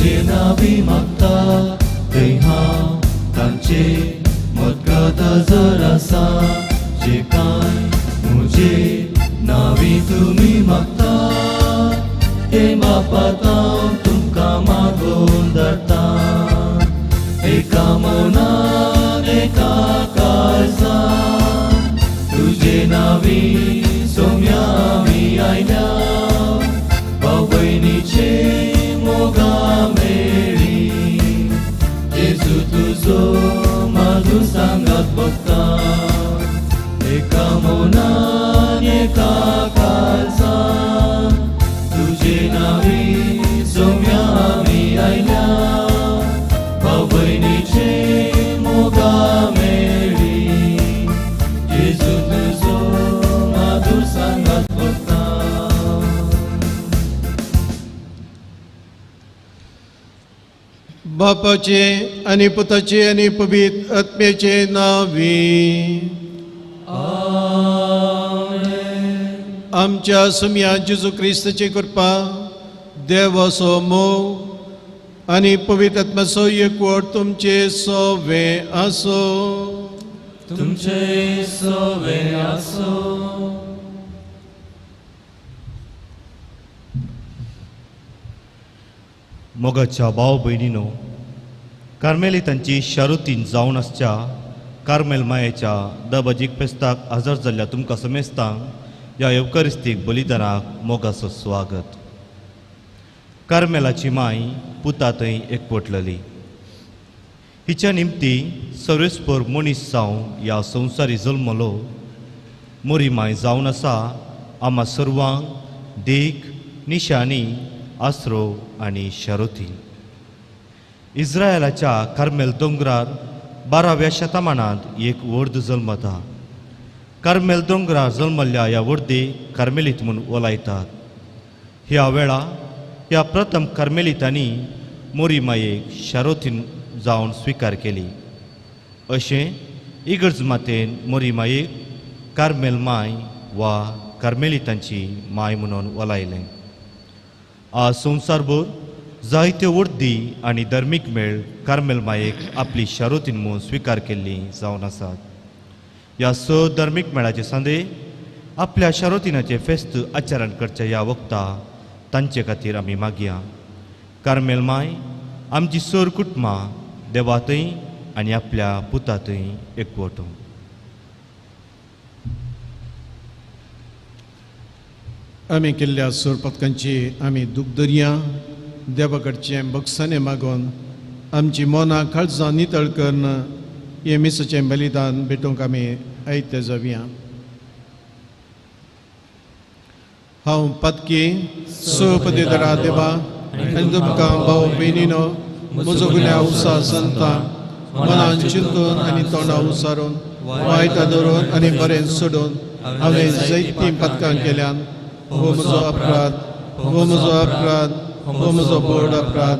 तुजे नावी मागता थंय हांव तांचे मदगत हजर आसा. जे कांय म्हजे नावी तुमी मागता ते बापात हांव तुमकां मागून धाडटा. एका मनान एका काळजान तुजे नावी सोम्या आमी आयल्या. भाव भयणीचे मोगा मेळी जेजू तुजो म्हाजो सांगात बघता. एका मनान एका काळजान तुजे नावी सोम्या आमी आयल्या. भाव भयणीचे मोगा मेळी जेजू तुजो म्हाजो सांगात बघता. बापाचे आनी पुताचे आनी पवित्र आत्म्याचे नांवी. आमच्या सुमया जेजू क्रिस्ताची कृपा, देवाचो मोग आनी पवित्र आत्म्याचो एकवट तुमचे सोवे आसो. तुमचे सोवे आसो. मोगाच्या भाव भयणीनो, कार्मेलितांची शारुतीन जावन आसच्या कार्मेल मायेच्या दबाजीक फेस्ताक हजर जाल्ल्या तुमकां समेस्तांक ह्या येवकारिस्तीक बलिदानाक मोगाचो स्वागत. कार्मेलाची माय पुता थंय एकवटलेली. हिच्या निमती सर्वेस्पर मनीस जावन ह्या संवसारी जल्मलो. मोरी माय जावन आसा आमा सर्वांक देख, निशाणी, आसरो आनी शारुती. इस्रायलाच्या कार्मेल दोंगरार 12व्या शतमानांत एक वर्द जल्मता. कार्मेल दोंगरार जल्मल्ल्या ह्या वर्दे कार्मेलीत म्हूण वलायतात. ह्या वेळा ह्या प्रथम कार्मेलितांनी मोरी मायेक शारोतीन जावन स्विकार केली. अशें इगर्ज मातेन मोरी मायेक कार्मेल माय वा कार्मेलितांची माय म्हणून वलायलें. आज संवसारभर जायते वर्दी आनी धर्मीक मेळ कार्मेल मायेक आपली शारोतीन म्हूण स्विकार केल्ली जावन आसात. ह्या स धर्मीक मेळाचे सांदे आपल्या शारोतिनाचे फेस्त आचरण करच्या ह्या वखता तांचे खातीर आमी मागया. कार्मेल माय आमची सर कुटुंबां देवातय आनी आपल्या पुतातय एकवटो. आमी केल्ल्या सोरपतकांची आमी दूख दरया. देवा कडचें बक्षाने मागून आमची मनां काळजां नितळ करून हे मिसाचें बलिदान भेटोवंक आमी आयते जावया. हांव पातकी सोपदिदरा देवा आनी तुमकां भाव भयणीनो म्हजो गुन्यांव उसा संता मनान चिंतून आनी तोंडा उसारून वायटां धरून आनी बरें सोडून हांवें जायतीं पातकां केल्यान. हो म्हजो अपराध, हो म्हजो अपराध, हो म्हजो व्हड अपराध.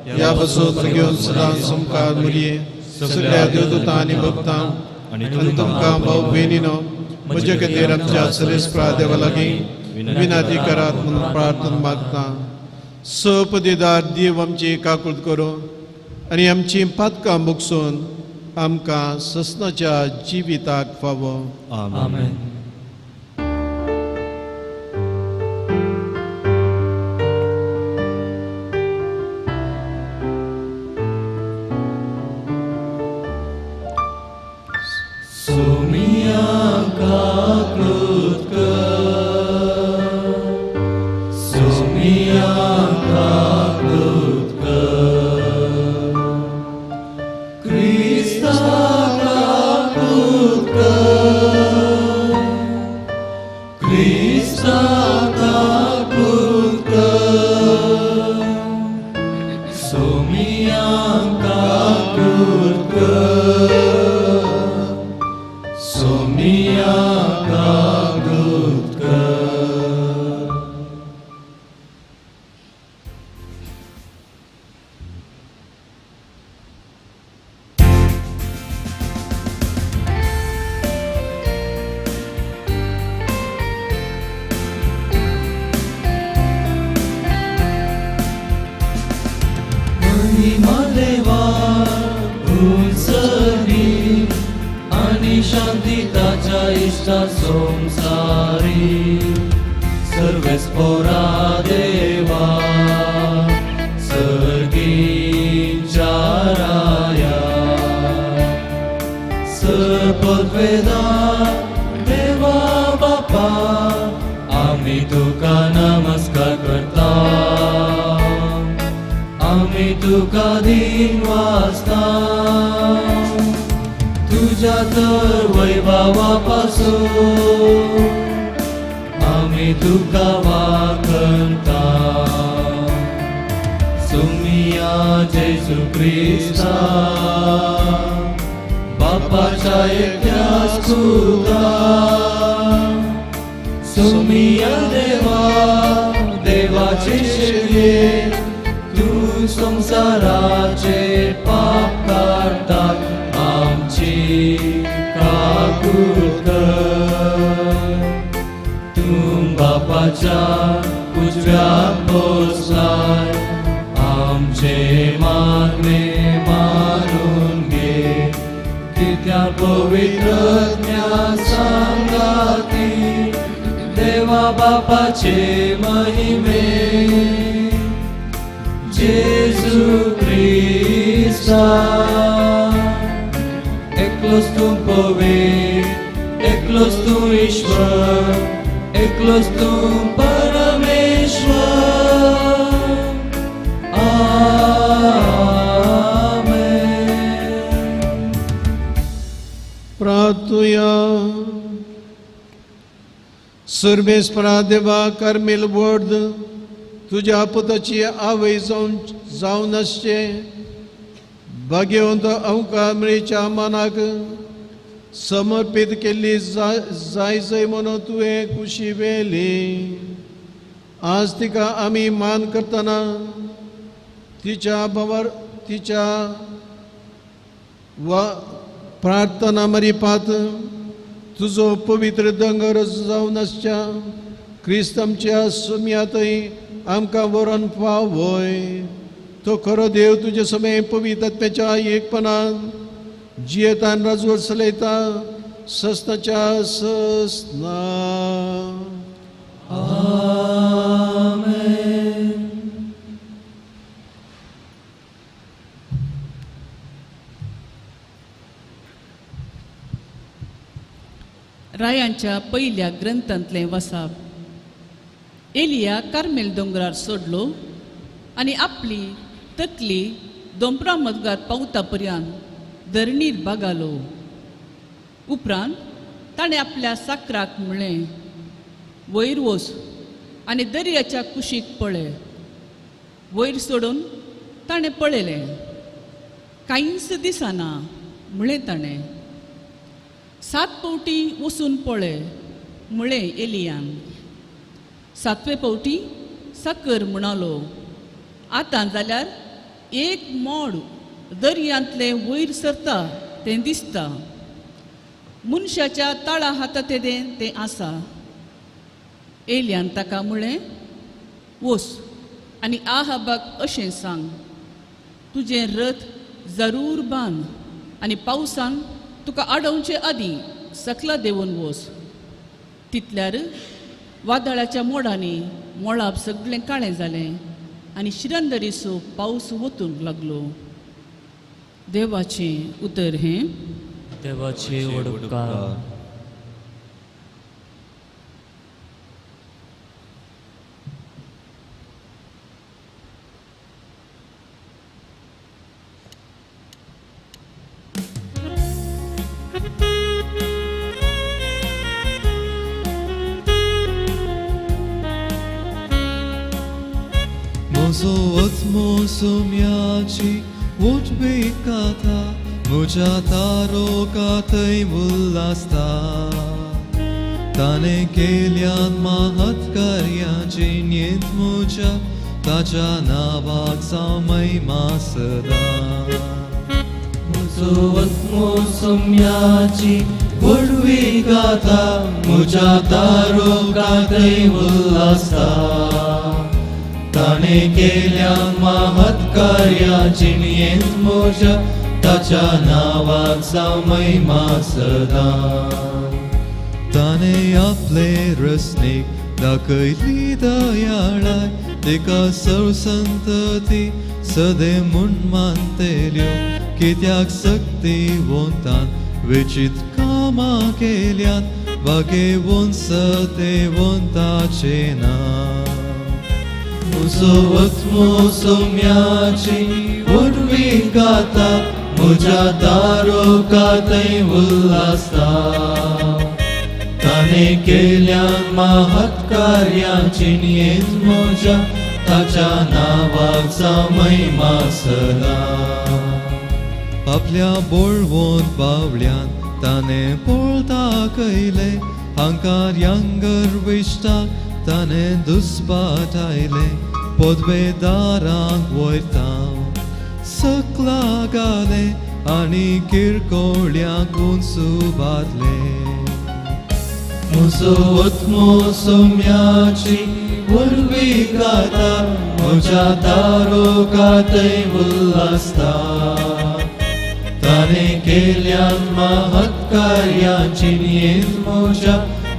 ह्या पासून घेवन सदां मुखार मुरये सगळ्या देवदूतां आनी भक्तां आनी तुमकां भाव भयणीनो म्हजे खातीर आमच्या सरेस्परा देवा लागीं विनंती करात म्हणून प्रार्थना मागता. सपदिदार देव आमची काकूट करूं आनी आमची पातकां भोगसून आमकां ससनाच्या जिविताक फावो. आमेन. महिमा देवा उंचरी आनी शांती ताच्या इश्टा संवसारी सर्वेस्पोरा देवा सर्गीच्या राया सर्पवेदा देवा बापा आमी तुका नमस्कार करता आमी तुका दिन वाचता तुज्या तर वैभवा पासून आमी तुका वाखणता सुमिया जेजू क्रिस्ता बापाच्या एकट्याच तुका सुमिया देवा देवाचे शेवये तूं संवसाराचे पाप काडटा आमची काकूट कर तूं बापाच्या उजव्या बसलाय आमचे मागणे मानून घे कित्या पवित्र सांगाती देवा बापाचे महिमे जेजू क्रिस्ता एकलोच तूं पवित्र एकलोच तूं ईश्वर एकलोच तूं परमेश्वर आमेन. प्रार्थुया. सर्वेस्परा देवा कार्मेल वर्द तुज्या पुताची आवय जावन जावन आसचे भाग्यवंत अंका मेळच्या मनाक समर्पीत केल्ली जाय जय म्हणून तुवें कुशी व्हेली. आज तिका आमी मान करतना तिच्या भावार तिच्या वा प्रार्थना मरिपात तुजो पवित्र दोंगर जावन आसच्या क्रिस्त आमच्या सुम्यातय आमकां व्हरोन पावय. तो खरो देव तुजे समय पवित्र आत्म्याच्या एकपणान जियेतान राजवट चलयता सस्नाच्या सस्ना. आमेन. रायांच्या पयल्या ग्रंथांतलें वसाप. एलिया कार्मेल दोंगरार सोडलो आनी आपली तकली दोंपरा मदगार पावता पर्यंत धरणीर बागालो. उपरांत ताणें आपल्या साकराक म्हणलें, वयर वच आनी दर्याच्या कुशीक पळय. वयर सोडून ताणें पळयलें, कांयच दिसना म्हणलें ताणें. 7 फावटी वचून पळय म्हळें एलियान. 7वे फावटी साकर म्हणालो, आतां जाल्यार एक मोड दर्यांतलें वयर सरता तें दिसता. मनशाच्या ताळा हाता तेदें तें आसा. एलियान ताका म्हळें, वच आनी आहाबाक अशें सांग, तुजें रथ जरूर बांद आनी पावसान तुका आडोवचे आदीं सकला देंवून वच. तितल्यार वादळाच्या मोडांनी मोळाप सगळें काळें जालें आनी शिरंदरीचो पावस वतूंक लागलो. देवाचें उतर हें. देवाचे उपकार. म्हजो आत्मो सोम्याची वोटबी कथा म्हज्या तारोकातय उल्लासता. ताणें केल्यान महत् कार्यां जिणेंत म्हज्या ताच्या नांवाक जावं महिमा सदां. म्हजो आत्मो सोम्याची व्हडवी गाथा म्हज्या तारोकातय उल्लासता. ताणें केल्या महत् कार्यां जिणयेंत म्हज्या ताच्या नांवाक जावं महिमा सदां. ताणें आपले रसनीक दाखयली दयाळाय तिका संतती सदे म्हूण मानतेल्यो कित्याक सक्तिवंतान वेचीत कामां केल्यात भागेवन सतेवंताचें नांव. म्हजो आत्मो सोम्याची उर्वी गाता म्हज्या तारुका थंय उल्हासता. ताणें केल्या महत् कार्यां जिणयेंत म्हज्या ताच्या नांवाक जावं महिमा सदां. आपल्या बळवंत बावल्यान ताणें पळ दाखयलें हांकार्यांक गर्विश्टाक ताणें दुस्पाटायलें पदवेदारांक वयतां सकला घालें आनी किरकोळ्यांक उंच उबारलें. म्हजो आत्मो सोम्याची उर्वी गाता म्हज्या तारुका थंय उल्हासता. ताणें केल्या महत् कार्यां जिणयेंत म्हज्या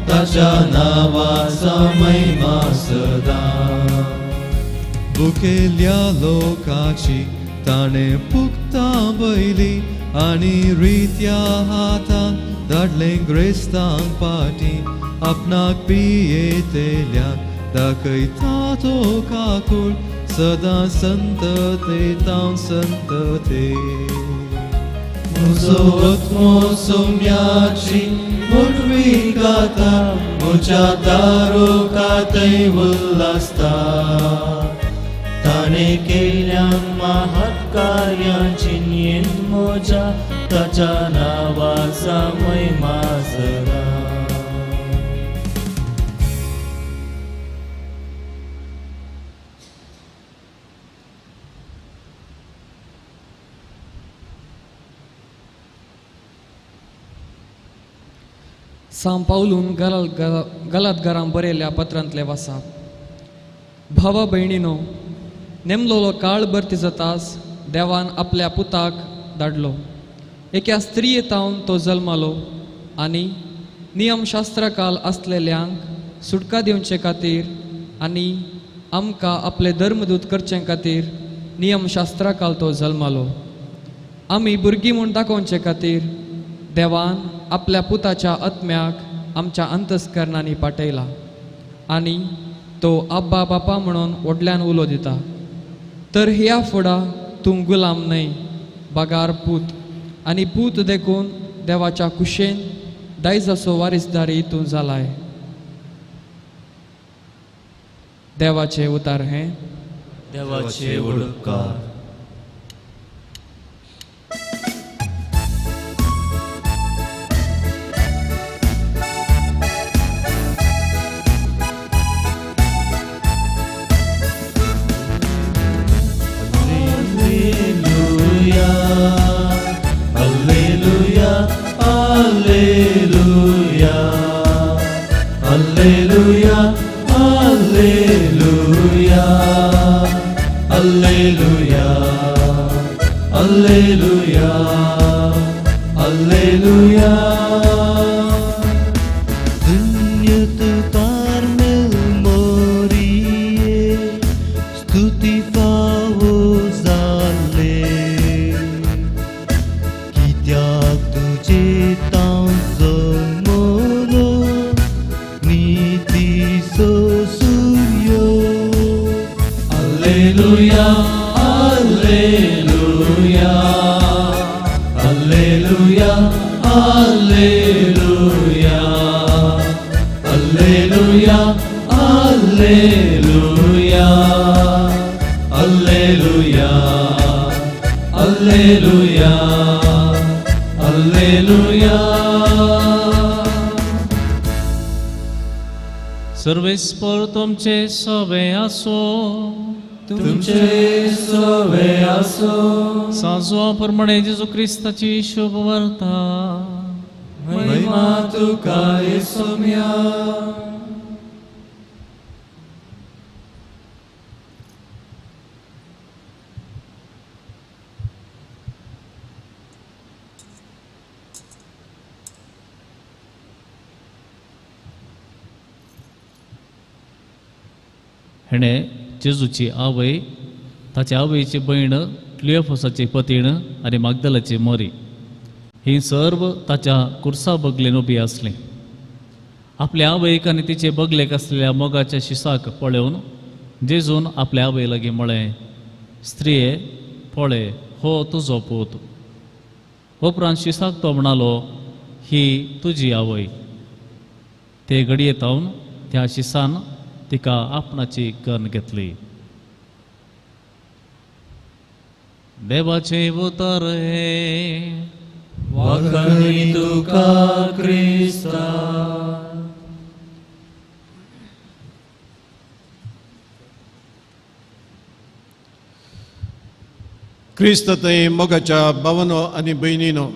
ताच्या नांवाक जावं महिमा सदां. भुकेल्या लोकाची ताणें पुक्तां बयली आनी रित्या हातान धाडलें ग्रेस्तांक पाटी आपणाक पियेतेल्यांक दाखयता तो काकूळ सदां संततेतां संतते. म्हजो आत्मो सोम्याची उर्वी गाता म्हज्या तारुका थंय उल्हासता. ताणें केल्या महत् कार्यां जिणयेंत म्हज्या ताच्या नांवाक जावं महिमा सदां. सांव पावलून गलातगारां बरयल्ल्या पत्रांतले वासा. भावा भयणीनो, नेमलोलो काळ भरती जातास देवान आपल्या पुताक धाडलो. एका स्त्रिये तावन तो जल्मालो आनी नियमशास्त्राकाल आसलेल्यांक सुटका दिवचे खातीर आनी आमकां आपले धर्मदूत करचे खातीर नियमशास्त्राकाल तो जल्मालो. आमी भुरगीं म्हूण दाखोवचे खातीर देवान आपल्या पुताच्या आत्म्याक आमच्या अंतस्करणांनी पाठयला आनी तो आब्बा बापा म्हणून व्हडल्यान उलो दिता. तर ह्या फुडा तूं गुलाम न्हय बगार पूत आनी पूत देखून देवाच्या कुशेन दायजाचो वारीसदारी तूं जालाय. देवाचे उतार हें. देवाचे उपकार. सर्वेस्पर तुमचे सवे आसो, तुमचे सवे आसो. साजो प्रमाणे जेजू क्रिस्ताची शुभ वार्ता. महिमा तुका येसोम्या. हेणें जेजूची आवय, ताचे आवयची भयण क्लियोफसाची पतीण आनी मागदलाची मोरी ही सर्व ताच्या कुर्सा बगलेन उबी आसली. आपल्या आवयक आनी तिचे बगलेक आसलेल्या मोगाच्या शिसाक पळोवन जेजून आपल्या आवय लागीं म्हळें, स्त्रिये पळय हो तुजो पूत. उपरांत शिसाक तो म्हणालो, ही तुजी आवय. ते घडये तावन त्या शिसान तिका आपणाची कन्न घेतली. देवाचें उतर हें. वाखाणी तुका क्रिस्ता. क्रिस्त थंय मोगाच्या भावनो आनी भयणीनो,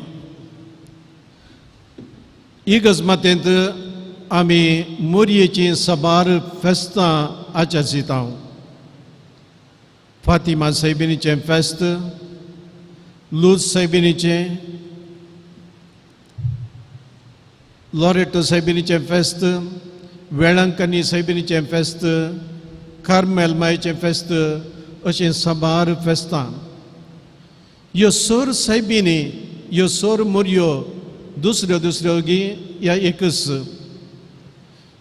इगर्ज मातेंत आमी मोरयेचीं साबार फेस्तां आचरिता. फातिमा सायबिणीचें फेस्त, लूज सायबिणीचें, लॉरेटो सायबिणीचें फेस्त, वेळांकनी सायबिणीचें फेस्त, कार्मेल मायचें फेस्त, अशें साबार फेस्तां. ह्यो सोर सायबिणी, ह्यो सोर मोरयो दुसऱ्यो दुसऱ्यो गी ह्या एकच,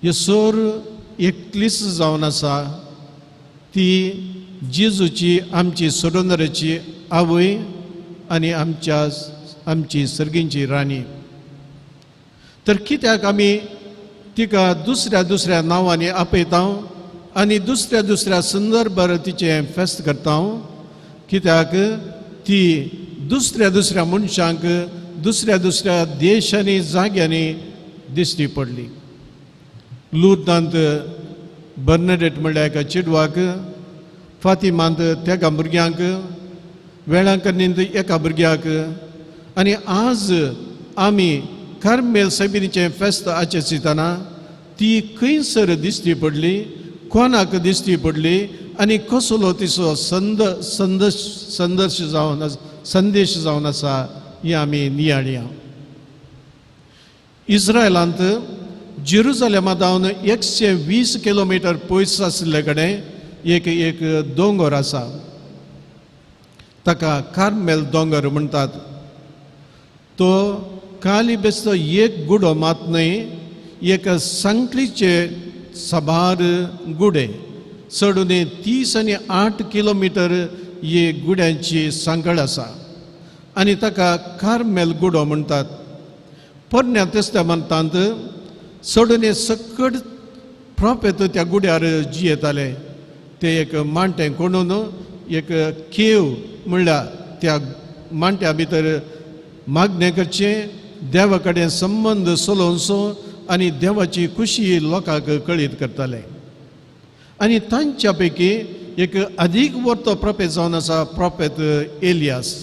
ह्यो सोर एकलीच जावन आसा ती जेजूची आमची सोडोनराची आवय आनी आमच्या आमची सर्गींची राणी. तर कित्याक आमी तिका दुसऱ्या दुसऱ्या नांवांनी आपयता आनी दुसऱ्या दुसऱ्या संदर्भार तिचें फेस्त करता? कित्याक ती दुसऱ्या दुसऱ्या मनशांक दुसऱ्या दुसऱ्या देशांनी जाग्यांनी दिश्टी पडली. लुर्दांत बर्नडेट म्हणल्यार एका चेडवाक, फातिमांत तेका भुरग्यांक, वेळांकन्नींत एका भुरग्याक, आनी आज आमी कार्मेल सायबिणीचें फेस्त आचरितना ती खंयसर दिश्टी पडली, कोणाक दिश्टी पडली आनी कसलो तिचो संदर्श जावन संदेश जावन आसा हें आमी नियाळया. इस्रायलांत जेरुजलेमा जावन 120 किलोमिटर पयस आशिल्ले कडेन एक एक दोंगर आसा, ताका कार्मेल दोंगर म्हणटात. तो काली बेस्तो एक गुडो मात न्हय, एक सांखळीचे साबार गुडे, चडून 30 आनी 8 किलोमिटर ही गुड्यांची सांखळ आसा आनी ताका कार्मेल गुडो म्हणटात. पोरण्या तेस्तामेंतांत चडून सकट प्रोफेत त्या गुड्यार जियेताले. ते एक मांटें कोणून एक केव म्हणल्यार त्या मांट्या भितर मागणें करचें, देवा कडेन संबंद चलोवचो आनी देवाची खुशी लोकांक कळीत करताले. आनी तांच्या पैकी एक अदीक वर्तो प्रोफेत जावन आसा प्रोफेत एलियास.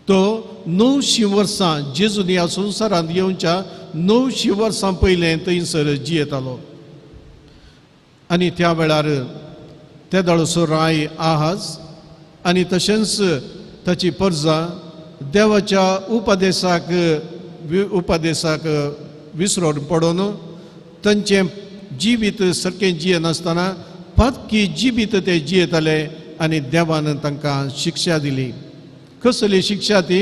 तो 900 वर्सां जेजून ह्या संवसारांत येवच्या 900 वर्सां पयलें थंयसर जियेतालो. आनी त्या वेळार तेदळसो राय आहाज आनी तशेंच ताची परजा देवाच्या उपदेसाक विसरोन पडून तांचें जिवीत सारकें जियेनासतना पातकी जिवीत ते जियेताले आनी देवान तांकां शिक्षा दिली. कसली शिक्षा ती?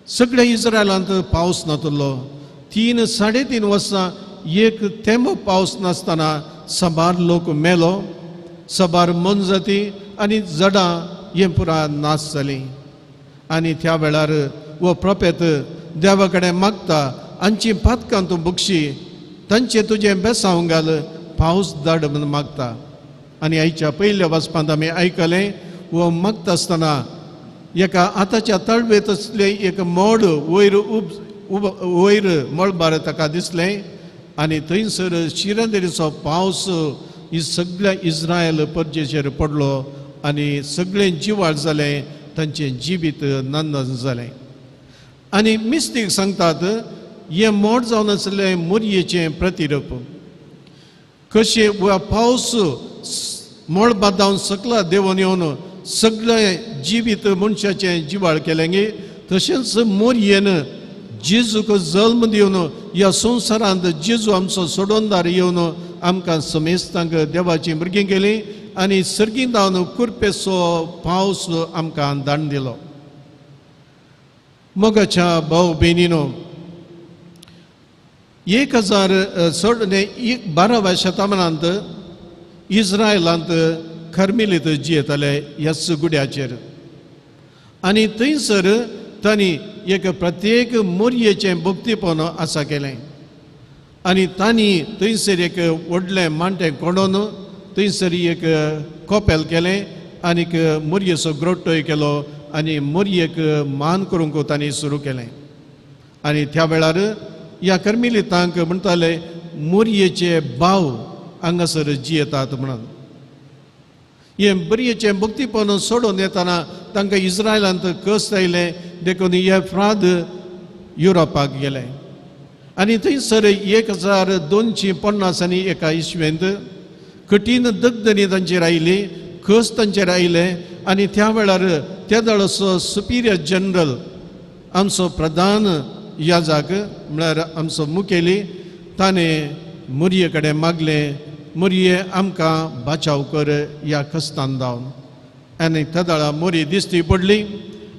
सगळ्या इस्रायलांत पावस नातलो. 3 साडे 3 वर्सां एक थेंबो पावस नासतना साबार लोक मेलो, साबार मनजाती आनी जडां हें पुरा नाश जालीं. आनी त्या वेळार हो प्रोफेत देवा कडेन मागता, आमची पातकां तूं बक्षी, तांचें तुजें बेसांव घाल, पावस धाड म्हूण मागता. आनी आयच्या पयल्या वाचपांत आमी आयकलें, हो मागता आसतना एका हाताच्या तळवेत आसलें एक मोड वयर वयर मळबार ताका दिसलें आनी थंयसर शिरंदेरीचो पावस ही सगळ्या इस्रायल परजेचेर पडलो आनी सगळें जिवाळ जालें, तांचें जिवीत नंदन जालें. आनी मिस्तीक सांगतात हें मोड जावन आसलें मोरयेचें प्रतिरूप. कशें पावस मळबा जावन सकला देंवन येवन सगळें जिवीत मनशाचें जिवाळ केलें गे, तशेंच मोरयेन जेजूक जल्म दिवन ह्या संवसारांत जेजू आमचो सोडोनदार येवन आमकां समेस्तांक देवाची भुरगीं केली आनी सर्गीं जावन कुरपेचो पावस आमकां दाण दिलो. मोगाच्या भाव भयणीनो, 1012व्या शतमानांत इस्रायलांत कर्मेलीत जियेताले ह्याच गुड्याचेर आनी थंयसर तांणी एक प्रत्येक मोरयेचें भक्तीपण आसा केलें आनी तांणी थंयसर एक व्हडलें मांटें कोंडोन थंयसर एक कोपेल केलें आनीक मोरयेचो ग्रोटोय केलो आनी मोरयेक मान करूंक तांणी सुरू केलें. आनी त्या वेळार ह्या कर्मेलितांक म्हणटाले मोरयेचे भाव हांगासर जियेतात म्हणून. हें बरयेचें भक्तीपण सोडून येतना तांकां इस्रायलांत कस आयलें देखून हे फ्राद युरोपाक गेले आनी थंयसर 1250 आनी एका इसवेंत कठीण दगदणी तांचेर आयली, कस तांचेर आयले आनी त्या वेळार त्या दळाचो सुपिरियर जनरल आमचो प्रधान याजाक म्हळ्यार आमचो मुखेली ताणें मोरये कडेन मागलें, मोरये आमकां बाचाव कर ह्या कस्तान धांवन. आनी त्या दळा मोरी दिश्टी पडली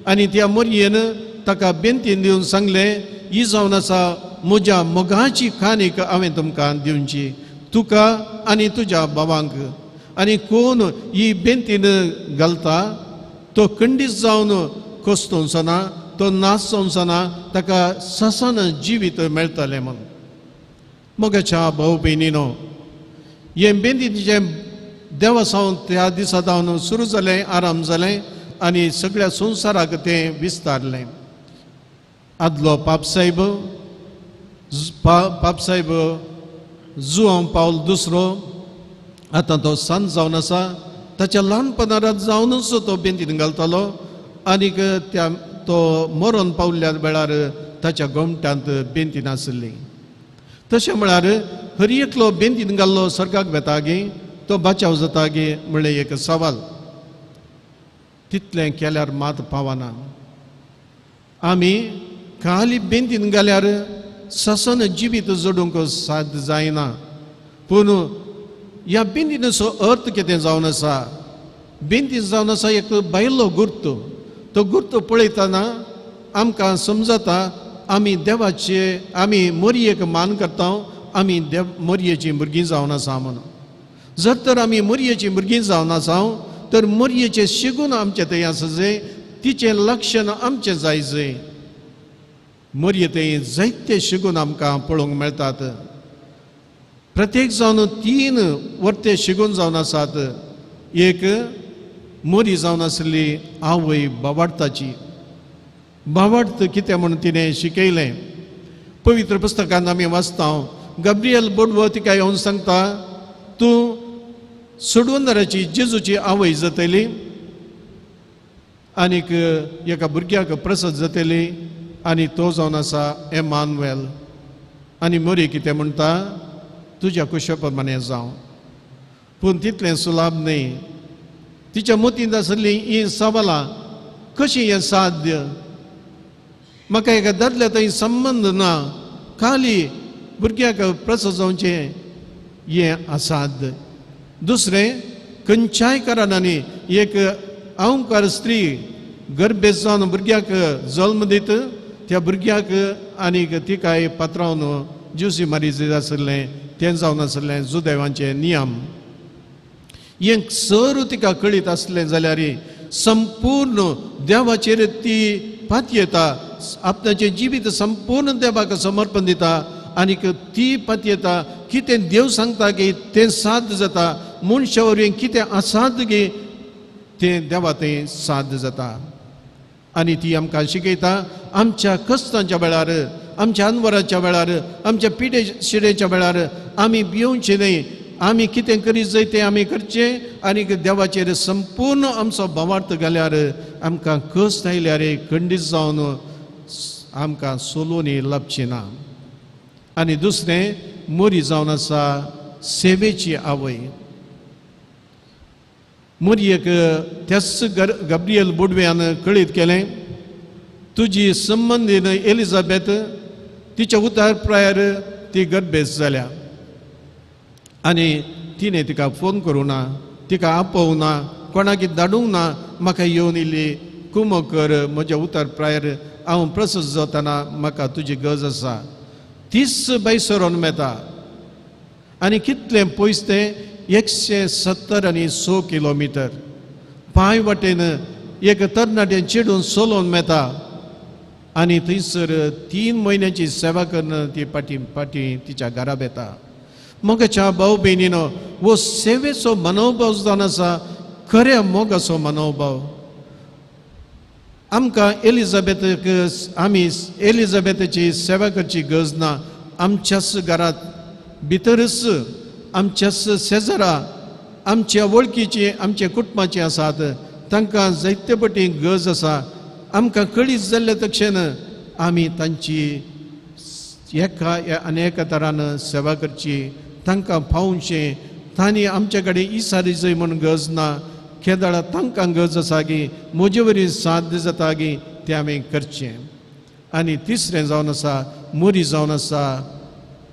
आनी त्या मोरयेन ताका बेंतीन दिवन सांगलें, ही जावन आसा म्हज्या मोगाची काणीक हांवें तुमकां दिवची, तुका आनी तुज्या भावांक. आनी कोण ही बेंतीन घालता तो खंडीत जावन कोसतोवचो ना, तो नाश जावचो ना, ताका ससान जिवीत मेळटलें म्हूण. मोगाच्या भाव भयणीनो, हें बेंतीचें देवासावन त्या दिसा जावन सुरू जालें, आराम जालें आनी सगळ्या संवसाराक तें विस्तारलें. आदलो पापसाहेब पापसाहेब जुआंव पावल दुसरो आतां तो सांत जावन आसा. ताच्या ल्हानपणारात जावनूच तो बेंतीन घालतालो आनीक त्या तो मरोन पावल्ल्या वेळार ताच्या गोमट्यांत बेंतीन आसली. तशें म्हळ्यार हर एकलो बेंतीन घाल्लो सर्गाक वेता गे, तो बाचाव जाता गे म्हणलें एक सवाल. तितलें केल्यार मात पावना. आमी खाली बेंतीन घाल्यार ससन जिवीत जोडूंक साध्य जायना. पूण ह्या बेंतीचो अर्थ कितें जावन आसा? बेंतीन जावन आसा एक बायलो गुर्त. तो गुर्त पळयतना आमकां समजता आमी देवाचे, आमी मोरयेक मान करता, आमी देव मोरयेचीं भुरगीं जावन आसा म्हणून. जर तर आमी मोरयेचीं भुरगीं जावन आसा तर मोरयेचें शिगून आमचें थंय आसा जाय, तिचें लक्षण आमचें जाय जाय. मोरये थंय जायते शिगून आमकां पळोवंक मेळटात. प्रत्येक जावन 3 वर्ते शिगून जावन आसात. एक मोरी जावन आसली आवय बावाडताची. बावाडत कितें म्हणून तिणें शिकयलें. पवित्र पुस्तकांत आमी वाचता, गब्रियल बोडवो तिका येवन सांगता, तूं सोडवणाराची जेजूची आवय जातली आनीक एका भुरग्याक प्रसाद जातली आनी तो जावन आसा एमानुएल. आनी मोरी कितें म्हणटा, तुज्या कुशा प्रमाणें जावं. पूण तितलें सुलाभ न्हय. तिच्या मतींत आसलीं हीं सवालां, कशीं हें साध्य? म्हाका एका दादल्या थंय संबंद ना, खाली भुरग्याक प्रसाद जावचें हें असाध्य. दुसरें, खंयच्याय कारणांनी एक अहंकार स्त्री गर्भेस्त जावन भुरग्याक जल्म दित, त्या भुरग्याक आनीक तिकाय पात्रावन ज्युसी मारी आसलें तें जावन आसलें जुदेवांचे नियम. हें सर तिका कळीत आसलें जाल्यार संपूर्ण देवाचेर ती पातयेता, आपणाचें जिवीत संपूर्ण देवाक समर्पण दिता आनीक ती पातयेता कितें देव सांगता की तें साध्य जाता, मनशा वरवीं कितें असाध्य गे तें देवा थंय साध्य जाता. आनी ती आमकां शिकयता आमच्या कश्टांच्या वेळार, आमच्या अनवराच्या वेळार, आमच्या पिडे शिडेच्या वेळार आमी भिवचें न्हय. आमी कितें करीत जाय तें आमी करचें आनी देवाचेर संपूर्ण आमचो भावार्थ घाल्यार आमकां कश्ट आयल्यार खंडीत जावन आमकां सोलोनी लाबची ना. आनी दुसरें, मोरी जावन आसा सेवेची आवय. मोरयेक त्याच गब्रियल बोडव्यान कळीत केलें, तुजी संबंदीन एलिझाबेथ तिच्या उतार प्रायर ती गर्भेस्त जाल्या आनी तिणें तिका फोन करूं ना, तिका आपोवंक ना, कोणाक धाडूंक ना, म्हाका येवन इल्ली कुमो कर, म्हज्या उतर प्रायर हांव प्रसज जातना म्हाका तुजी गरज आसा. तीच बाय सरोन मेता आनी कितलें पयस तें 170 आणि 6 किलोमिटर पांय वाटेन एक तरणाटें चेडून चलोवन मेता आनी थंयसर 3 म्हयन्याची सेवा करून ती फाटीं फाटीं तिच्या घरा येता. मोगाच्या भाव भयणीनो, हो सेवेचो मनोभाव जावन आसा, खऱ्या मोगाचो मनोभाव. आमकां एलिझाबेथक आमी एलिझाबेथाची सेवा करची गरज ना. आमच्याच घरांत भितरच आमच्याच शेजरा आमच्या वळखीची आमच्या कुटुंबाची आसात, तांकां जायते पटी गरज आसा. आमकां कळीत जाल्ले तक्षण आमी तांची एका आनी एका तरान सेवा करची, तांकां पावचें. तांणी आमचे कडेन इसारी जाय म्हूण गरज ना, केदळा तांकां गरज आसा की म्हजे वरी साध्य जाता की तें आमी करचें. आनी तिसरें जावन आसा मोरी जावन आसा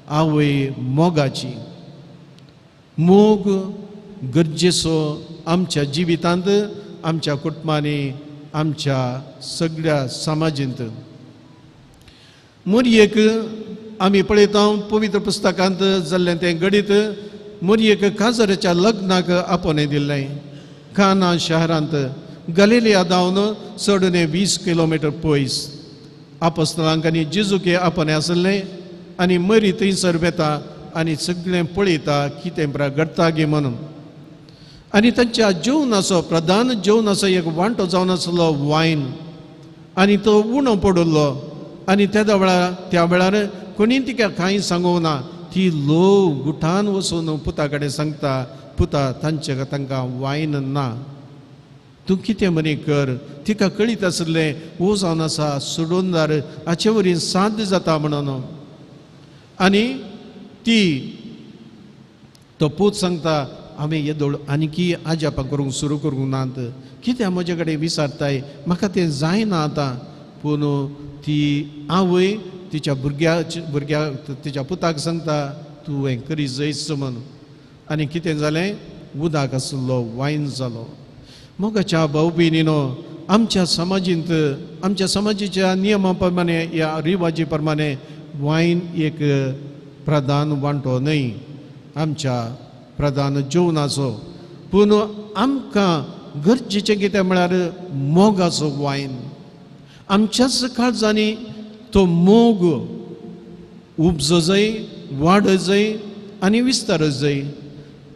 आवय मोगाची. मोग गरजेचो आमच्या जिवितांत, आमच्या कुटुंबांनी, आमच्या सगळ्या समाजींत. मोरयेक आमी पळयता पवित्र पुस्तकांत जाल्लें तें घडीत. मोरयेक काजराच्या लग्नाक आपोवणें दिल्लें काना शहरांत, गलिलिया धांवन चड 20 किलोमिटर पयस. आपस्तलांक आनी जेजूक आपोवणें आसलें आनी मरी थंयसर वेता आनी सगळें पळयता कितें घडटा गे म्हणून. आनी तांच्या जेवणाचो प्रधान जेवणाचो एक वांटो जावन आसलो वायन आनी तो उणो पडिल्लो. आनी तेदा वेळार त्या वेळार कोणी तिका कांय सांगूंक ना. ती लोव गुठान वचून पुता कडेन सांगता, पुता तांचे तांकां वायन ना, तूं कितें मरे कर. तिका कळीत आसलें हो जावन आसा सोडूनदार हाचे वरी साध्य जाता म्हणून. आनी ती तो पूत सांगता, आमी येदोळ आनीकी आजापां करूंक सुरू करूंक नात, कित्याक म्हजे कडेन विचारताय, म्हाका तें जायना आतां. पूण ती आवय तिच्या भुरग्याक तिच्या पुताक सांगता, तूं करी जयच म्हूण. आनी कितें जालें, उदक आसलो वायन जालो. मोगाच्या भाव भयणीनो, आमच्या समाजींत आमच्या समाजीच्या नियमा प्रमाणे या रिवाजी प्रमाणे वायन एक प्रधान वांटो न्हय आमच्या प्रधान जेवणाचो, पूण आमकां गरजेचें कितें म्हळ्यार मोगाचो वायन. आमच्याच काळजांनी तो मोग उपजो जाय, वाड जाय आनी विस्तार जाय.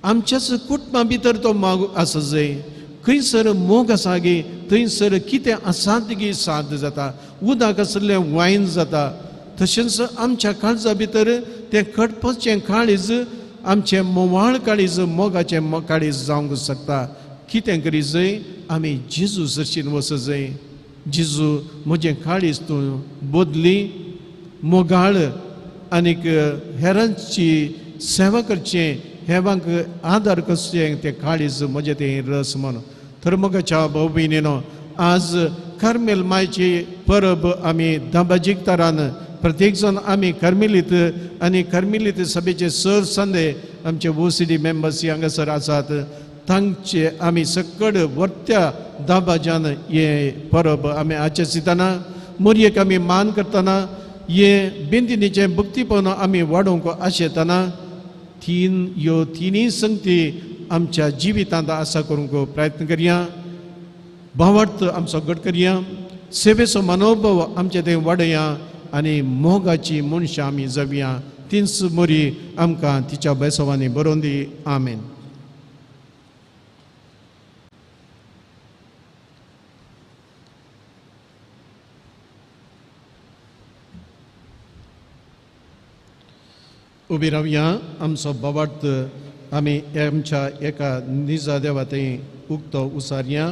आमच्याच कुटुंबा भितर तो मोग आसा जाय. खंयसर मोग आसा गे थंयसर कितें आसात गे साध्य जाता. उदक आसलें वायन जाता. तशेंच आमच्या काळजा भितर तें खटपचें काळीज आमचें मोवाळ काळीज मोगाचें काळीज जावंक शकता. कितें करी जाय, आमी जेजू सरशीन वच जाय. जेजू म्हजें काळीज तूं बदली, मोगाळ आनीक हेरांची सेवा करचें, हेवांक आदार करचें तें काळीज म्हजें तें रस म्हूण. तर मोगाच्या भाव भयणीनो, आज कार्मेल मायची परब आमी दाबाजीक तरान प्रत्येक जाण आमी कार्मेलीत आनी कार्मेलीत सभेचे सर संदे आमचे OCD members हांगासर आसात, तांचे आमी सकड वर्त्या दाबाजान हे परब आमी आचरितना मोरयेक आमी मान करतना हे बेंदिनीचें भक्तीपण आमी वाडोवंक आशेतना तीन ह्यो तिनूय संगती आमच्या जिवितांत आसा करूंक प्रयत्न करया. भावार्थ आमचो घट करया, सेवेचो मनोभाव आमचे थंय वाडया आनी मोगाची मनशां आमी जावया. तीच मोरी आमकां तिच्या बेसवांनी बरोवन दी. आमेन. उबी रावया. आमचो भावार्थ आमी आमच्या एका निजा देवा थंय उक्तो उसारया.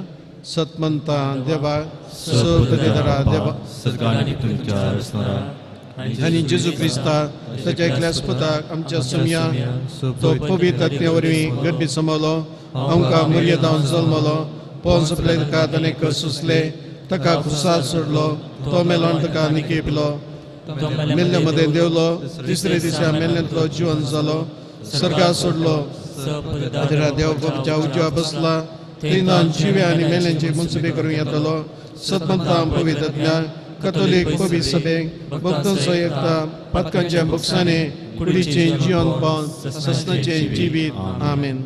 सतमंता देवा सदरा देवा आनी जेजू क्रिस्ता ताच्या एकल्या पुताक आमच्या सुमया तो पवित्र आत्म्या वरवीं गर्भी समवलो, आमकां मर्यादावन जल्मलो, पोंस ताका ताणें सुसले, ताका खुसार सोडलो, तो मेलो आनी ताका निकेपलो, मेल्ल्या मदें देवलो, तिसरे दिसा मेल्ल्यांतलो जिवन जालो, सर्गा सोडलो, देव बाबाच्या उजव्या बसला, थंयच्यान जिव्या आनी मेल्यांचे मनसुबे करूंक येतलो. सतमंता पवित्रतल्या कथोलीक पवित्र सभेक भक्तांचो एकता, पातकांच्या बक्षाने कुडीचें जिवन पावन ससनाचें जिवीत. आमेन.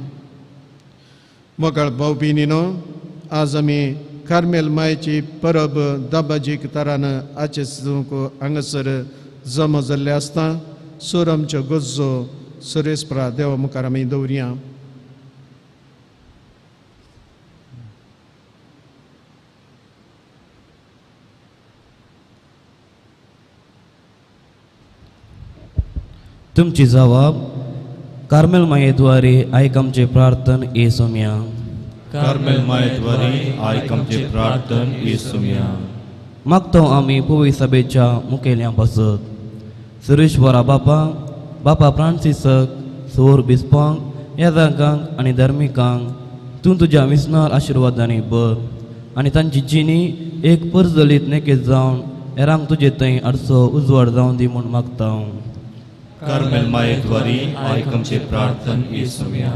मोगाळ भाव भयणीनो, आज आमी कार्मेल मायेची परब दाबाजीक तारान आचे हांगासर जमा जाल्ले आसता. सोर आमच्यो गरजो सर्वेस्परा देवा मुखार आमी दवरया. तुमची जवाब कार्मेल मायेद्वारे आयक आमचे प्रार्थन येसुम्या. कार्मेल मायेद्वारे आयक आमचे प्रार्थन येसुम्या. मागतो आमी पवी सभेच्या मुखेल्यां पासत सुरेश्वरा बापा, बापा फ्रांसिसक, सोर बिस्पांक, येजांकांक आनी धार्मिकांक तूं तुज्या विस्नार आशिर्वादांनी भर आनी तांची जिणी एक परजलीत नेकेत जावन हेरांक तुजे थंय आडसो उजवाड जावन दी म्हूण मागता. कार्मेल मायेद्वारे आयक आमचे प्रार्थन येसुम्या.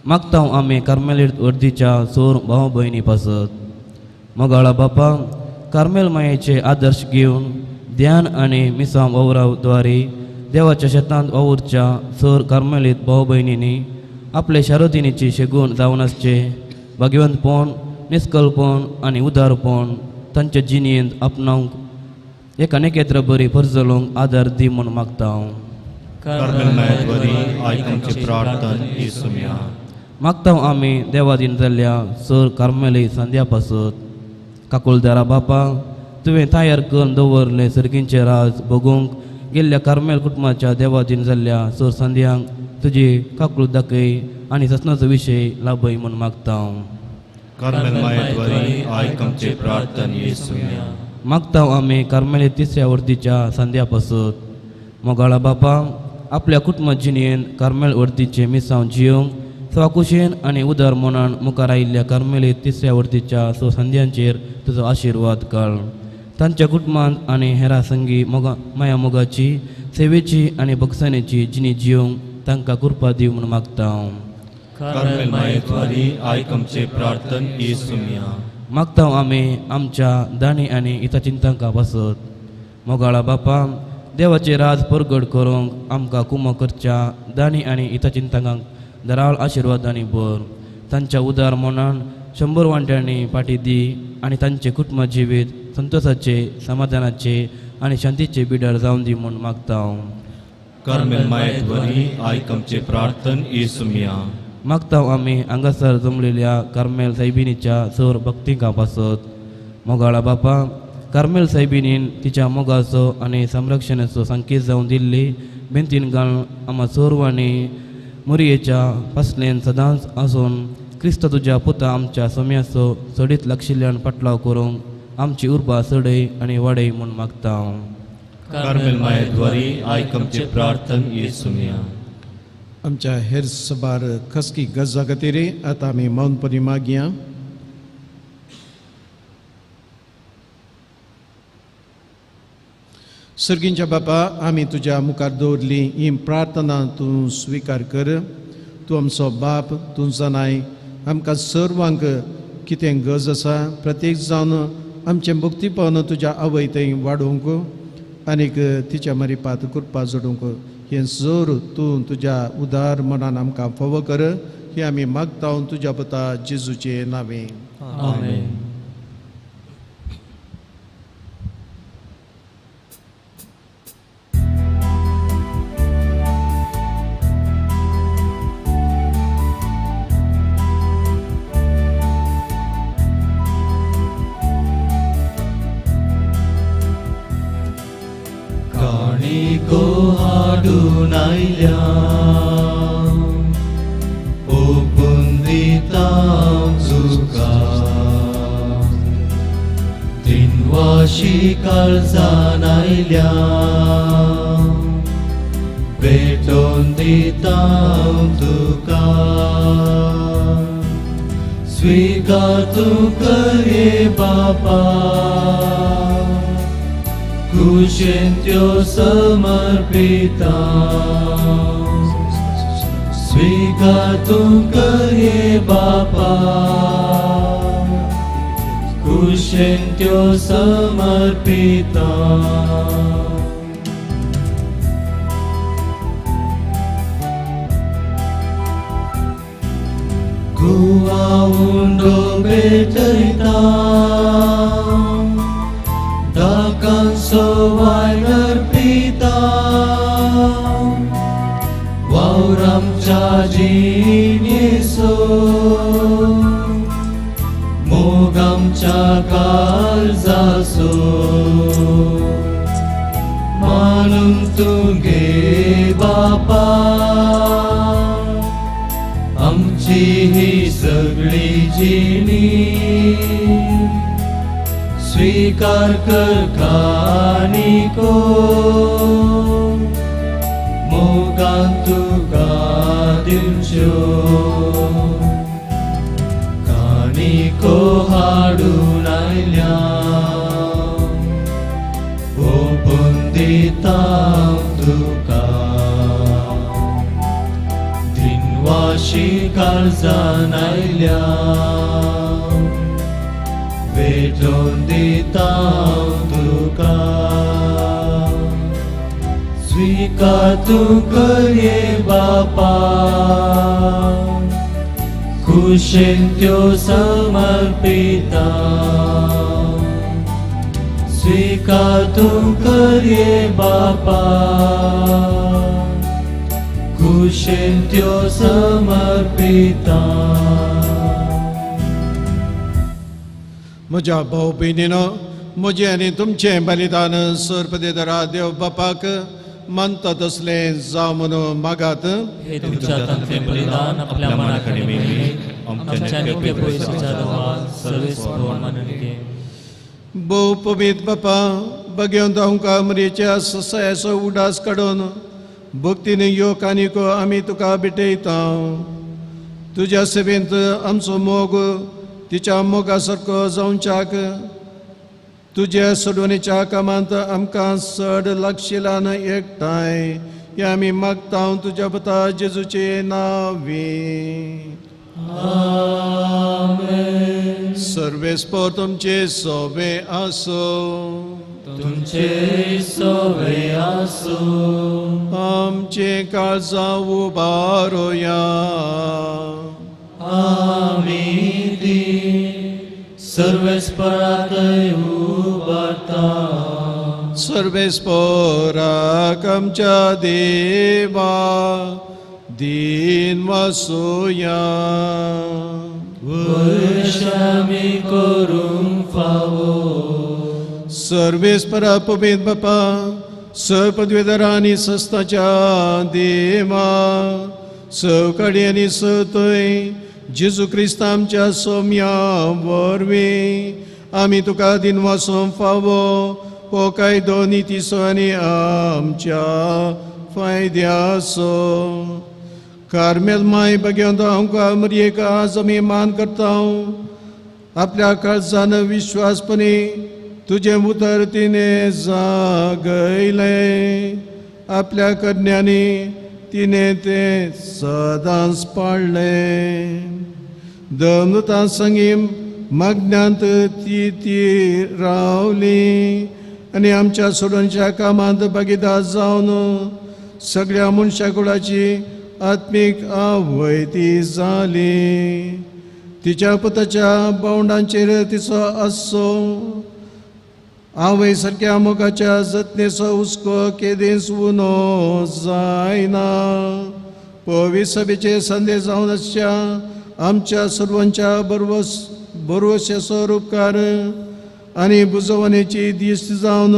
मागता आमी कार्मेलीत वर्दीच्या सोर भाव भयणी पासत. मोगाळा बापा, कार्मेल मायेचे आदर्श घेवन ध्यान आनी मिसां वावराद्वारे देवाच्या शेतांत वावुरच्या सोर कार्मेलीत भाव भयणींनी आपले शारोदिनीची शेगूण जावन आसचे भाग्यवंतपण, निस्कलपण आनी उदारपण तांच्या जिणेंत आपणावंक एका नेकेत्र बरी परजलोंक आदार दी म्हूण मागता. कार्मेल मायेद्वारे आयक आमचे प्रार्थन येसुम्या. मागता आमी देवादीन जाल्ल्या सर कार्मेली संध्या पासत. काकुळदारा बापा, तुवें तयार करून दवरलें सर्गींचें राज भोगूंक गेल्ल्या कार्मेल कुटुंबाच्या देवादीन जाल्ल्या सर संध्यांक तुजी काकूळ दाखय आनी ससनाचो विशय लाभय म्हूण मागता. कार्मेल मायेद्वारे आयक आमचे प्रार्थन येसुम्या. मागता आमी कार्मेली तिसऱ्या वर्दीच्या संध्या पासत. मोगाळा बापा, आपल्या कुटुंबा जिणेन कार्मेल वर्दीचें मिसांव जियोंक स्वाकुशेन आनी उदार मनान मुखार आयिल्ल्या कार्मेली तिसऱ्या वर्दीच्या सो संध्यांचेर तुजो आशिर्वाद काळ. तांच्या कुटुंबांत आनी हेरां संगी मोगा माया मोगाची, सेवेची आनी भक्साणेची जिणी जियोंक तांकां कृपा दी म्हूण मागता. कार्मेल मायेद्वारे आयक आमचे प्रार्थन येसुम्या. मागता आमी आमच्या दाणी आनी हितचिंतकां पासत. मोगाळा बापा, देवाचे राज परगट करूंक आमकां कुमो करच्या दाणी आनी हितचिंतकांक दराळ आशिर्वादांनी भर. तांच्या उदार मनान 100 वांट्यांनी पाटी दी आनी तांचे कुटुंब जिवीत संतोषाचे, समाधानाचे आनी शांतीचे बिडार जावन दी म्हूण मागता. कार्मेल मायेद्वारे आयक आमचे प्रार्थन येसुम्या. मागता आमी हांगासर जमलेल्या कार्मेल सायबिणीच्या सर भक्तिकां पासत. मोगाळा बापा, कार्मेल सायबिणीन तिच्या मोगाचो आनी संरक्षणाचो संकेत जावन दिल्ली बेंतीन घालून आमा सोरवांनी मुरयेच्या फासलेन सदांच आसून क्रिस्त तुज्या पुता आमच्या सोम्याचो चडीत लागशिल्ल्यान पाटलाव करूंक आमची उर्बा चडय आनी वाडय म्हूण मागता. कार्मेल मायेद्वारे आयक आमचे प्रार्थन येसुम्या. आमच्या हेर सबार खसकी गरजा खातीर आतां आमी मौनपणी मागया. सर्गींच्या बापा, आमी तुज्या मुखार दवरली ही प्रार्थना तूं स्विकार कर. तूं आमचो बाप, तूं जाणाय आमकां सर्वांक कितें गरज आसा. प्रत्येक जावन आमचें भक्तीपण तुज्या आवय थंय वाडोवंक आनीक तिच्या मरिपात कृपा जोडूंक हें जोर तूं तुज्या उदार मनान आमकां फावो कर. हें आमी मागता तुज्या पुता जेजूचे नांवे. आमेन. काळजान आयल्या भेटोवन दिता तुका, स्विकार तूं करे बापा, खुशेन त्यो समर्पिता. स्वीकार तूं करये बापा कुशेन त्यो समर्पिता. गुवा उंडो भेटयता दाकांचो वायन अर्पिता वावर आमच्या जिणेचो मोग आमच्या काळजाचो मानून तुगे बापा आमची ही सगळी जिणी स्वीकार कर कानिको मोगान तुका दिवच्यो कानिको हाडून आयल्या ओपून दिता तुका दिनवाशी काळजान आयल्या भेटोवन दिता तुका स्वीकार तूं करये बापा कुशेन त्यो समर्पिता स्वीकार तूं करये बापा कुशेन त्यो समर्पिता. म्हज्या भाव भयणीनो म्हजें आनी तुमचें बलिदान सर्पदेदरा देव बापाक मानता तसलें जावं म्हणून मागात. हे तुमच्या हातांतलें बलिदान आपल्या मनाकडे मेळ्ळें आमच्या नित्य पयसाच्या देवा सर्वेस्पर मानून घे. भोव पवित्र बापा बगेवन आमकां मरेच्या ससायाचो उडास काडून भक्तीने यो कानिको आमी तुका भेटयता. तुज्या सेवेंत आमचो मोग तिच्या मोगा सारको जावच्याक तुज्या सोडवणेच्या कामांत आमकां चड लागशिलान एकठांय हे आमी मागता तुज्या पुता जेजूचे नांवी. आमेन. सर्वेस्पर तुमचे सोबे आसो तुमचे सोबे आसो. आमचे काळजां उबारोया आमी ती सर्वेस्परातय उबारता. सर्वेस्पराक आमच्या देवा दीन वासोया वैशामी करूंक फावो. सर्वेस्परा पवित्र बापा सपदवेदरा आनी सस्ताच्या देवा सवकाडी आनी सतय जेजू क्रिस्त आमच्या सोम्या वरवीं आमी तुका दिनवासूंक फावो हो कायदो नितीचो आनी आमच्या फायद्याचो. कार्मेल माय बगेवन आमकां मरयेक आज आमी मान करता. आपल्या काळजान विश्वासपणी तुजें उतर तिणें जागयलें आपल्या कन्यांनी तिणें तें सदांच पाळ्ळें. दमृतां संगी मागण्यांत ती ती रावली आनी आमच्या सोडूनच्या कामांत भागीदार जावन सगळ्या मनशा कुळाची आत्मीक आवय ती जाली. तिच्या पुताच्या बावंडांचेर तिचो आसचो आवय सारक्या मोगाच्या जतनेचो हुस्को केदींच उणो जायना. पवित्र सभेचे संदेश जावन आसच्या आमच्या सर्वांच्या बरवश्याचो उपकार आनी बुजवणेची दिश्ट जावन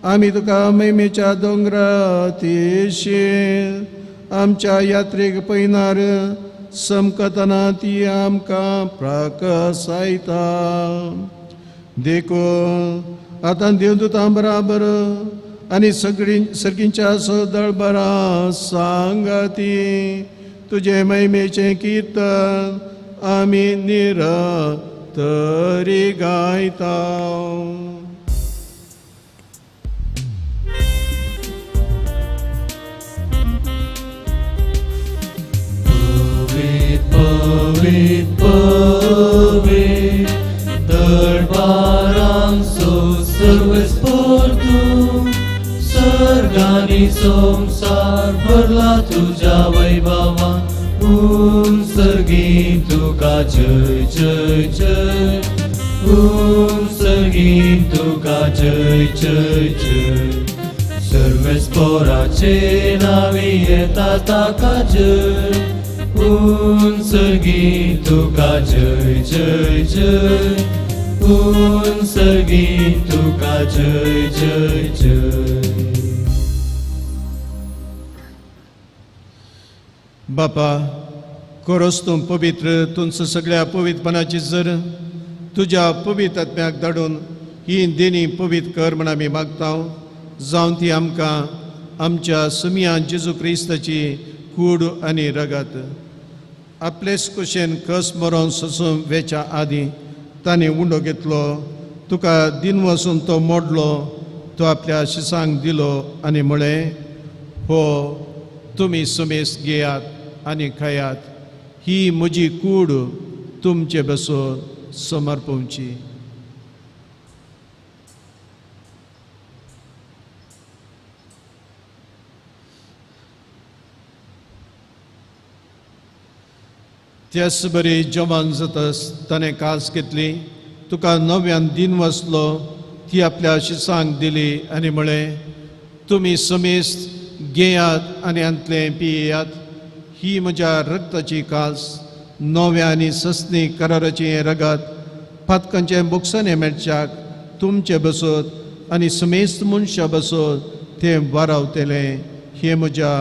आमी तुका महिमेच्या दोंगरातेशी आमच्या यात्रेक पयनार समकतना ती आमकां प्राकसायता. देखून आतां देवदूतां बराबर आनी सगळीं सर्गींच्या सदळबरां सांगाती तुजे महिमेचें किर्तन आमी निरंतरी गायता. सर्वेस्पोर तूं सर्गानी संवसार भरला तुज्या वैभवान उंसर्गी तुका जय जय जय उंसर्गी तुका जय जय जय सर्वेस्पोराचे नावी येता ताका जय उंसर्गी तुका जय जय जय उंसर्गी तुका जय जय जय. बापा खरोच तूं पवित्र तुमचं सगळ्या पवित्रपणाची जर तुज्या पवित्र आत्म्याक धाडून ही देणी पवित्र कर म्हण आमी मागता जावन ती आमकां आमच्या सुमया जेजू क्रिस्ताची कूड आनी रगत आपलेच कुशेन कस मरोन सोसून वेच्या आदीं ताणें उंडो घेतलो तुका दिन वसून तो मोडलो तो आपल्या शिसांक दिलो आनी म्हळें हो तुमी सुमेस घेयात आनी खायात ही म्हजी कूड तुमचे बसून समर्पवची. त्याच बरी जवान जातस ताणें कास घेतली तुका नव्यान दिन वसलो ती आपल्या शिसांक दिली आनी म्हळें तुमी समेस्त घेयात आनी हांतलें पियेयात ही म्हज्या रक्ताची कास नव्या आनी सस्नी कराराचें हें रगत पातकांचें बोगसणें मेळच्याक तुमचें बसत आनी समेस्त मनशां बसत तें वारावतलें हें म्हज्या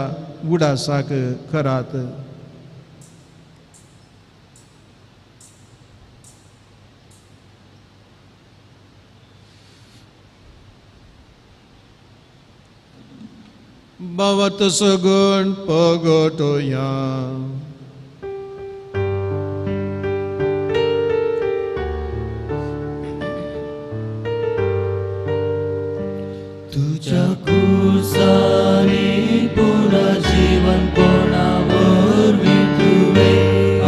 उडासाक करात. बावत सगुण पगटोया. तुझ्या कुसानी पुन्हा जीवनपणा वरवीं तुवें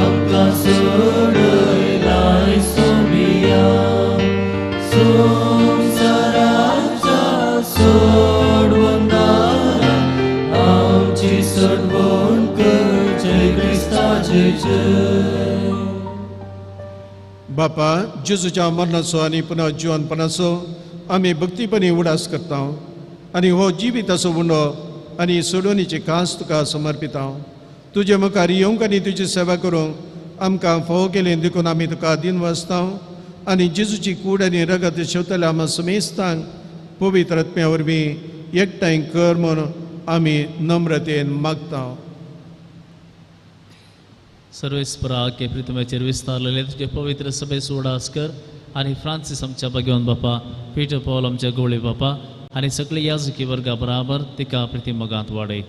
आमकां सोडयलाय सोमिया संवसाराच्या सोडवणारा आमची सोडवण कर जय क्रिस्ता जय जय. बापा जेजूच्या मरणाचो आनी पुनः जिवनपणाचो आमी भक्तीपणी उडास करता आनी हो जिविताचो उंडो आनी सोडवणीची कास तुका समर्पिता. तुजे मुखार येवंक आनी तुजी सेवा करूंक आमकां फावो केली देखून आमी तुका दिन वाचता आनी जेजूची कूड आनी रगत शेवतल्या आमा समेस्तांक पवित्र आत्म्या वरवीं एकठांय कर म्हूण आमी नम्रतेन मागता. सर्वेस्परा के प्रितमेचेर विस्तारलेले तुजे पवित्र सभेचो उडास कर आनी फ्रांसीस आमच्या भगवान बापा पीटर पॉल आमच्या गोवळी बापा आनी सगळे याजकी वर्गा बराबर तिका प्रिती मोगांत वाडय.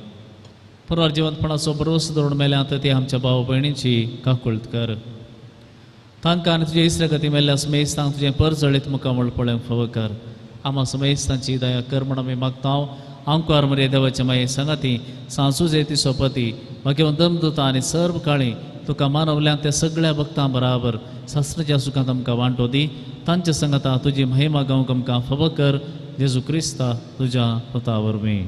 पुनर्जिवंतपणाचो भरोसो धरून मेल्यात ते आमच्या भाव भयणीची काकुळत कर. तांकां आनी तुजे इस्रगती मेल्ल्या समेस्तांक तुजें परजळीत मुखामळ पळोवंक फावो कर. आमा समेस्तांची दया कर म्हण आमी मागता. आंकवार मरे देवाचे माये सांगाती सांसुजे ती सोपती मागीर दमदुता आनी सर्व काळी तुका मानवल्यान त्या सगळ्या भक्तां बराबर शास्त्राच्या सुखांत आमकां वांटो दी. तांच्या संगता तुजी महिमा गावंक आमकां फावो कर. जेजू क्रिस्ता तुज्या पुता वरवीं.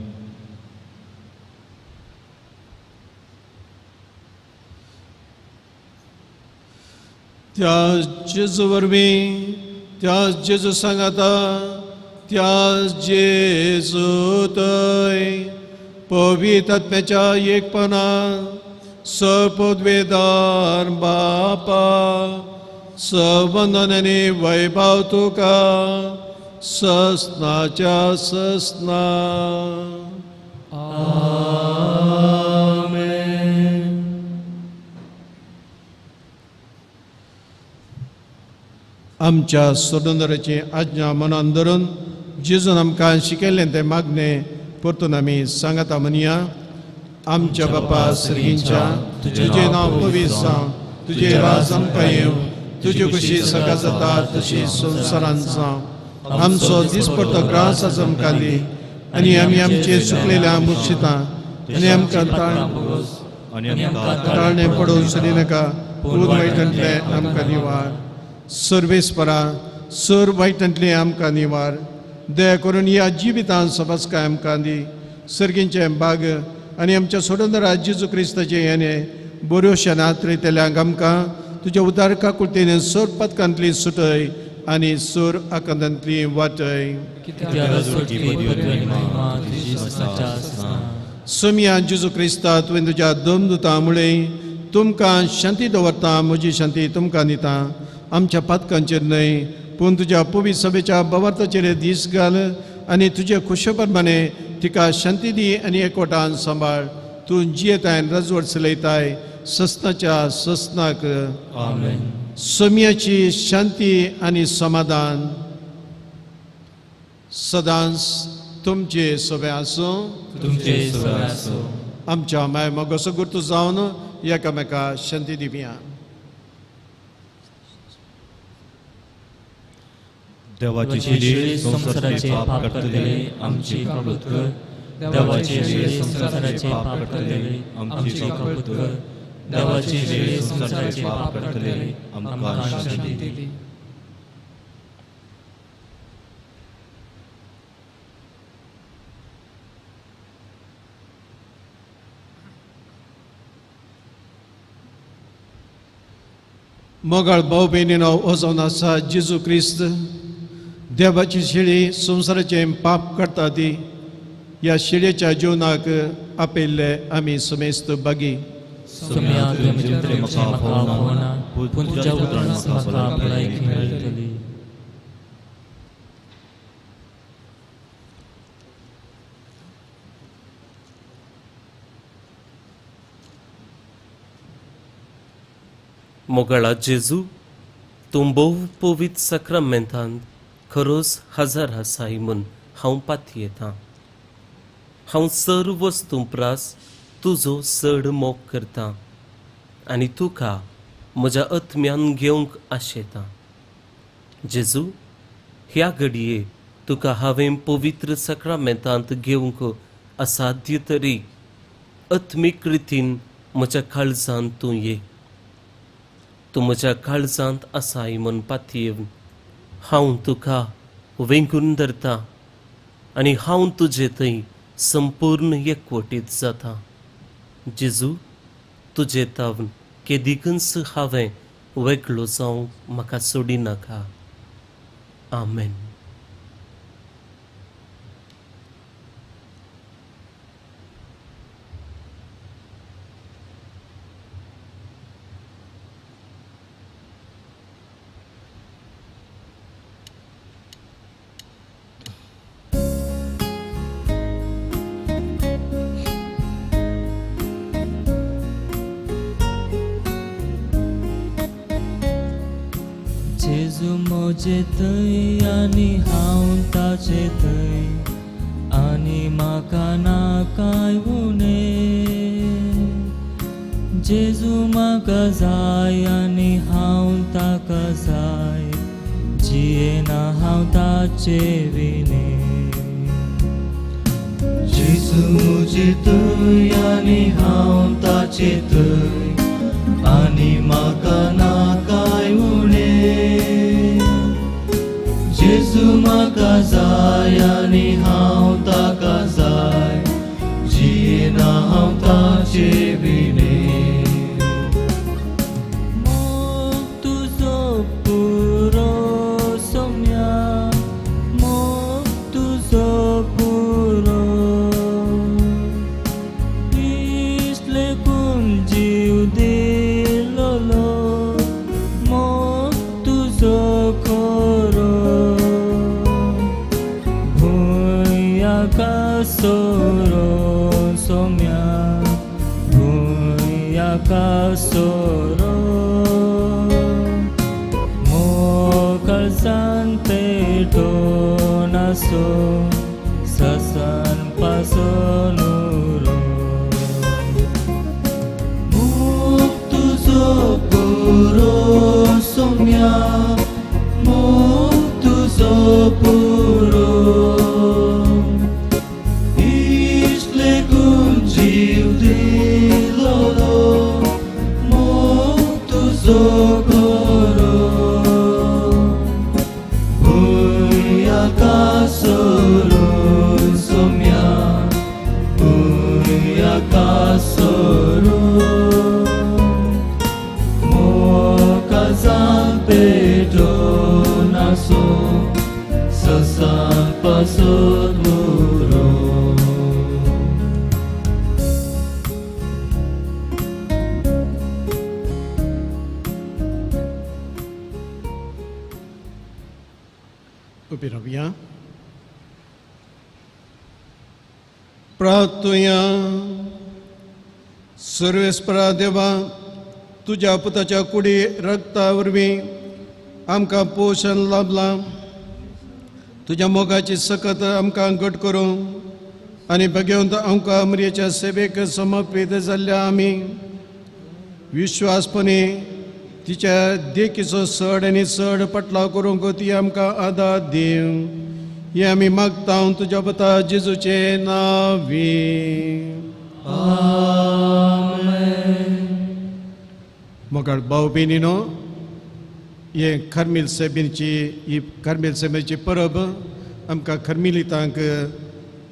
त्या जेजू वरवीं त्या जेजू सांगाता त्या जेजू थंय पवित्र आत्म्याच्या एकपणान सपदवेदार बापा सवंदन आनी वैभव तुका ससनाच्या ससना. आमेन. आमच्या सोडूनराची आज्ञा मनान धरून जेजून आमकां शिकयल्लें तें मागणें परतून आमी सांगाता म्हणया. आमच्या बापा सर्गींच्या तुजें नांव पवित्र जावं, तुजें राज आमकां येवं, तुजी खुशी सगळ्या जाता तशी संवसारांत जावं. आमचो दिसपट्टो ग्रास आज आमकां दी आनी आमी आमचे चुकलेल्या मुक्षिता आनी आमकां ताळणें पडोवन सोदी नाका, पूण वायटांतलें आमकां निवार. सर्वेस्परा सर वायटांतलें आमकां निवार. दया करून ह्या जिवितान सबसकाय आमकां दी. सर्गींचें बाग आनी आमच्या सोडून जेजू क्रिस्ताचें येणें बऱ्योशा नात्रेतल्यांक आमकां तुज्या उदार काकुळतेन सोर पदकांतली सुटय आनी सोर आकांतांतली वाटय. सोमया जेजू क्रिस्ता तुवें तुज्या दोन दुतां मुळे तुमकां शांती दवरता, म्हजी शांती तुमकां दिता. आमच्या पातकांचेर न्हय पूण तुज्या पवित्र सभेच्या बवार्थाचेर दीस घाल आनी तुजे खुशे प्रमाणे तिका शांती दी आनी एकवटान सांबाळ. तूं जियेताय रजवट चलयताय ससनाच्या ससनाक. आमेन. सोम्याची शांती आनी समाधान सदांच तुमचे सभे आसूं. तुमचे सभे आसूं. आमच्या माय मोगाचो गुर्तू जावन एकामेका शांती दिवया. देवाची शिडी संवसाराचे पाप करतले आमची कबूल कर. देवाची शिडी संवसाराचे पाप करतले आमची कबूल कर. देवाची शिडी संवसाराचे पाप करतले आमकां शांती दी. मोगाळ भाव भयणीनो, हो जावन आसा जेजू क्रिस्त देवाची शेळी संवसाराचें पाप करता ती ह्या शेळयेच्या जेवणाक आपयल्ले आमी समेस्त बागी. मोगाळा जेजू, तूं भोव पवित्र साक्रामेंतांत खरोच हजार आसाय म्हूण हांव पातयेतां. हांव सर्व वस्तूं प्रास तुजो चड मोग करतां आनी तुका म्हज्या आत्म्यान घेवंक आशेतां. जेजू, ह्या घडये तुका हांवें पवित्र साक्रामेंतांत घेवंक असाध्य तरी आत्मीक रितीन म्हज्या काळजांत तूं ये. तूं म्हज्या काळजांत आसाय म्हूण पातयेवन हांव तुका वेंगून धरता आनी हांव तुजे थंय संपूर्ण एकवटीत जाता. जेजू, तुजे तावन केदिकूच हांवें वेगळो जावंक म्हाका सोडिनाका. आमेन. जेजू म्हजे थंय आनी हांव ताचे थंय आनी म्हाका ना कांय उणें. जेजू म्हाका जाय आनी हांव ताका जाय, जियेना हांव ताचे विणें. जेजू म्हजे थंय आनी हांव ताचे थंय आनी म्हाका ना कांय उणें. जेजू म्हाका जाय आनी हांव ताका जाय, जियेना हांव ताचे विणें. मोग तुजो पुरो सोम्या, मोग तुजो पुरो, इसलेकून जीव दिलोलो मोग तुजो खरो. सोरो सोम्या भुंयाका सोरो, मोकळसान पेटोन आसो ससान पासोन उरो. मोग तुजो पुरो सोम्या, मोग तुजो पुरो, koro. Buyaka पासत उरो. उबी रावया. प्रार्थुया. सर्वेस्परा देवा, तुज्या पुताच्या कुडी रक्ता वरवीं आमकां पोशण लाभलां. तुज्या मोगाची सकत आमकां घट करूं आनी भगवंत आमकां मरयेच्या सेवेक समर्पीत जाल्ल्या आमी विश्वासपणी तिच्या देखीचो चड आनी चड पटलाव करूंक ती आमकां आदार दिवं. हें आमी मागता तुज्या पुता जेजूचे नांवी. मोगाळ भाव भयणीनो, हे कार्मेल सेबीची ही कार्मेल सेबेची परब आमकां कार्मेलितांक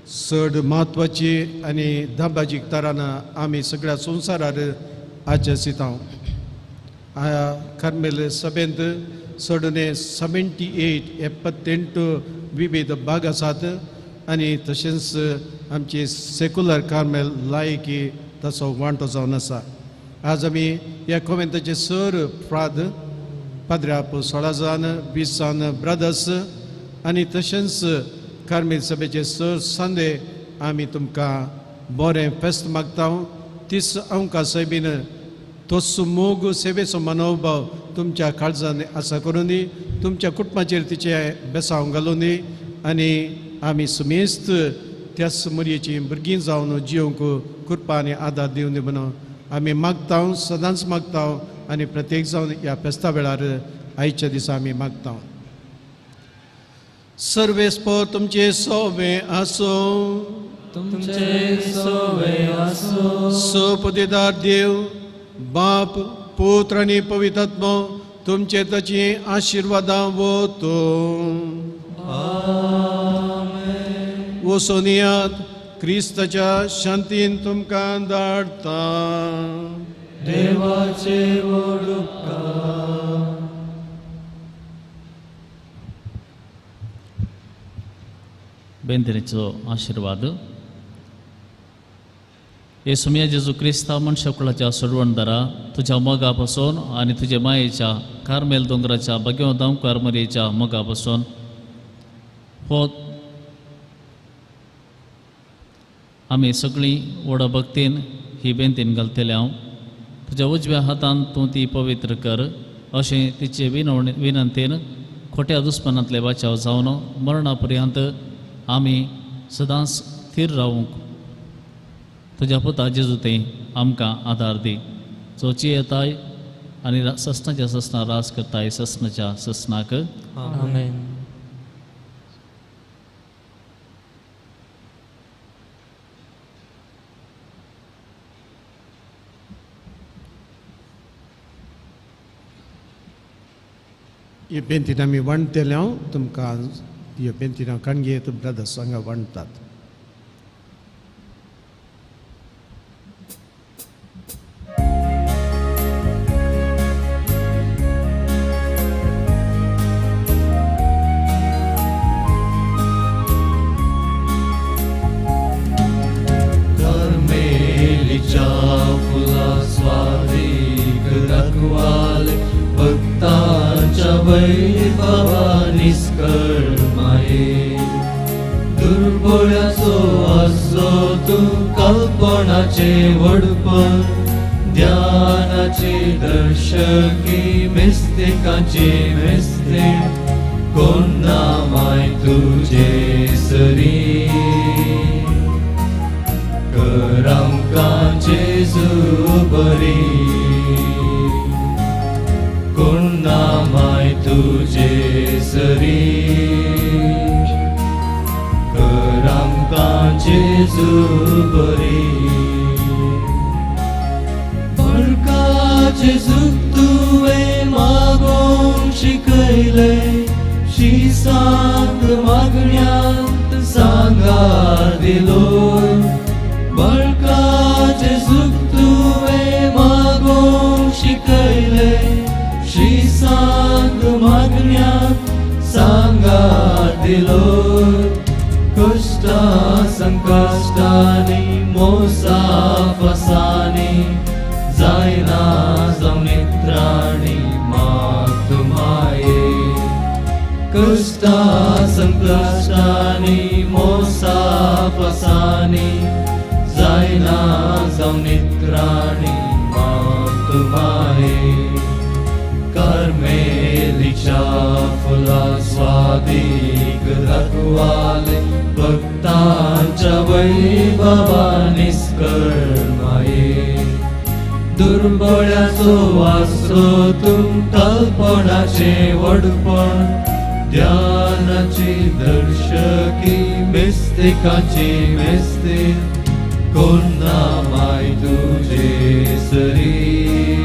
चड म्हत्वाची आनी धाबाजीक तरान आमी सगळ्या संवसारार आचरिता. कार्मेल सभेंत चडने 78 78 विविध भाग आसात आनी तशेंच आमची सेक्युलर कार्मेल लायकी ताचो वांटो जावन आसा. आज आमी ह्या कोवेंताचे सर फ्राद पाद्र्याप 16 जाण 20 जाण ब्रदर्स आनी तशेंच कार्मेल सभेचे सर सांदे आमी तुमकां बरें फेस्त मागता. तीस आमकां सायबीन तोच मोग सेवेचो मनोभाव तुमच्या काळजान आसा करून दी, तुमच्या कुटुंबाचेर तिचे बेसांव घालून दी आनी आमी सुमेस्त त्याच मरयेची भुरगीं जावन जिवंक कृपा आनी आदार दिवन दी म्हणून आमी मागता, सदांच मागता आनी प्रत्येक जावन ह्या फेस्ता वेळार आयच्या दिसा आमी मागता. सर्वेस्पर तुमचे सोवे आसूं. तुमचे सोवे आसूं. सोपदेदार देव बाप पुत्र आनी पवित्र आत्मो तुमचे ताची आशिर्वादां वतो. वसोनियात क्रिस्ताच्या शांतीन तुमकां धाडटा. देवाचे व्हड उपकार. बेंदिरीचो आशिर्वाद. हे सुमया जेजू क्रिस्ता मनशाकुळाच्या सोडवणदारा, तुज्या मोगा पासून आनी तुज्या मायेच्या कार्मेल दोंगराच्या भगवंत दामकार मरयेच्या मोगा पासून हो आमी सगळीं व्हडा भक्तीन ही बेंतीन घालतले. हांव तुज्या उजव्या हातान तूं ती पवित्र कर अशें तिचे विनंतीन खोट्या दुस्मानांतले वाचाव जावन मरणा पर्यंत आमी सदांच थीर रावूंक तुज्या पुता जेजू ते आमकां आदार दी, जो जियेताय आनी ससनाच्या ससना रास करताय ससनाच्या ससनाक. आमेन. ही बेंतीन आमी वांटतले. हांव तुमकां ह्यो बेंतीन काणगे ब्रदर्स हांगा वांटतात. कार्मेलीच्या फुला स्वादीक दाखवाले भक्तांच्या वैभवा निस्कळ माये. दुर्बळ्याचो आसो तूं कल्पनाचे व्हडपण, ध्यानाचे दर्शकी मिस्तिकाचे मिस्तीण, कोण ना माय तुजे सरी. कर आमकां जेजू बरी, कोण ना माय तुजे सरी. कर आमकां जेजू बरी. बळका जेजूक तुवें मागोवंक शिकयलें, शिसांत मागण्यांत सांगार दिलो. बळका जेजूक तुवें मागोवंक शिकयलें, शिसांत मागण्यांत सांगार दिलो. संकश्टांनी मोसाफसांनी जायना जावं नित्राणी मातुमाये. कश्टा संकश्टांनी मोसाफसांनी जायना जावं नित्राणी मातुमाये. कार्मेलीच्या फुला स्वादीक दाखवाले भक्तांच्या वैभवा निस्कर्माये. दुर्बळ्याचो आसरो तूं कल्पनाचे वडपण ध्यानाची दर्शकी मिस्तिकाची मिस्ती कोण ना माय तुजे सरी.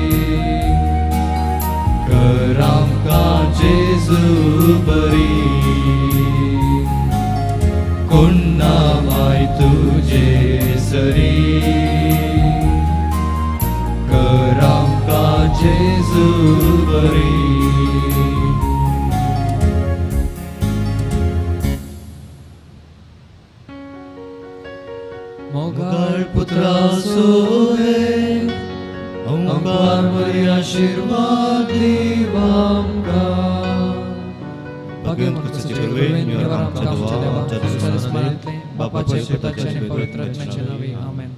कर आमकां जेजू बरी कोण ना माय तुजे सरी. कर आमकां जेजू बरी. मोगाळ पुत्रा सोहे ओंकार बरी आशीर्वाद दिव आमकां. आमच्या देवा, आमच्या दुस्मानांतले, बापाचे, पुताचे आनी पवित्र आत्म्याचे नांवे, आमेन.